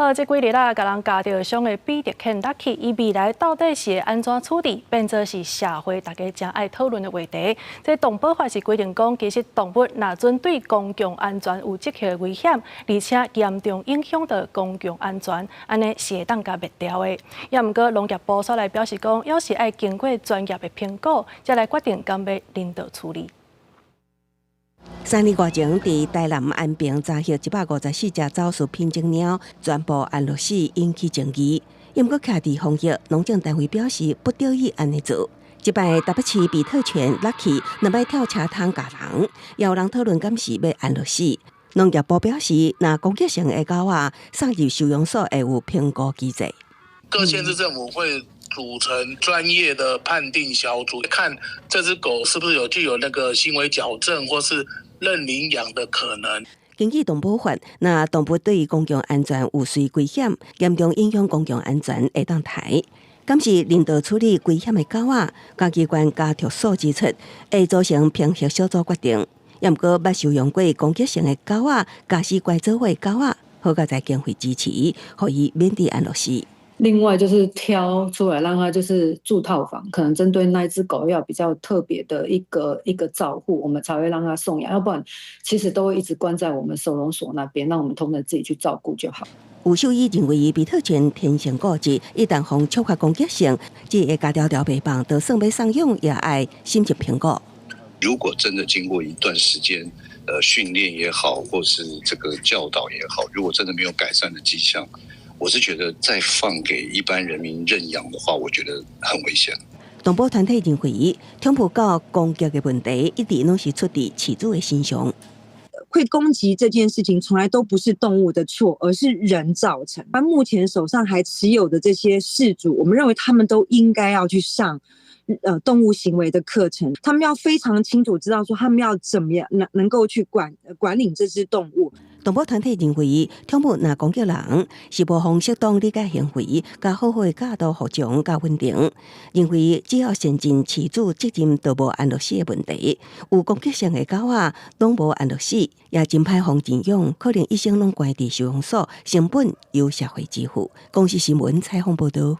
好，這幾日啊，共人咬著傷的比特犬 Lucky，伊未來到底是會按怎處理，變做是社會大家誠愛討論的話題。這動保法是規定講，其實動物若準對公共安全有即刻的危險，而且嚴重影響到公共安全，按呢是會當共滅掉的。也毋過農業部煞來表示講，猶是愛經過專業的評估，才來決定敢欲人道處理。3年外前，佇台南安平查獲154隻走私品種貓，全部安樂死，引起爭議。毋過，徛佇防疫農政單位表示，不得已按呢做。這擺台北市比特犬 Lucky 兩擺跳車桶咬人，也有人討論敢是欲安樂死。農業部表示，若攻擊性的狗仔送入收容所會有評估機制。各縣市政府會組成專業的判定小組，看這隻狗是不是有具有那個行為矯正或是認領養的可能。根據動保法，若動物對公共安全有隨危險，嚴重影響公共安全，會當刣。敢是人道處理危險的狗仔，嘉義縣家畜所指出，會組成評核小組決定。毋過，捌收容過攻擊性的狗仔、駕駛拐走的狗仔，好佳哉經費支持，予伊免佇安樂死。另外就是挑出來讓他就是住套房，可能針對那隻狗要比較特別的一個一個照護，我們才會讓他送養，要不然其實都會一直關在我們收容所那邊，讓我們同仁自己去照顧就好。有獸醫認為，比特犬天性固執，一旦予觸發攻擊性，這會咬牢牢袂放，就算欲送養也愛審慎評估。如果真的經過一段時間，訓練也好，或是這個教導也好，如果真的沒有改善的跡象，我是覺得再放給一般人民認養的話，我覺得很危險。動保團體認為，寵物狗攻擊的問題一直攏是出佇飼主的身上。會攻擊這件事情，從來都不是動物的錯，而是人造成。而目前手上還持有的這些飼主，我們認為他們都應該要去上動物行為的課程，他們要非常清楚知道說他們要怎麼樣能夠去管理這隻動物。動保團體認為，寵物若攻擊人，是無予適當理解行為，佮好好的教導服從佮穩定。認為只要善盡飼主責任，就無安樂死的問題。有攻擊性的狗仔，攏無安樂死，也真歹予認養，可能一生攏關佇收容所，成本由社會支付。公視新聞採訪報導。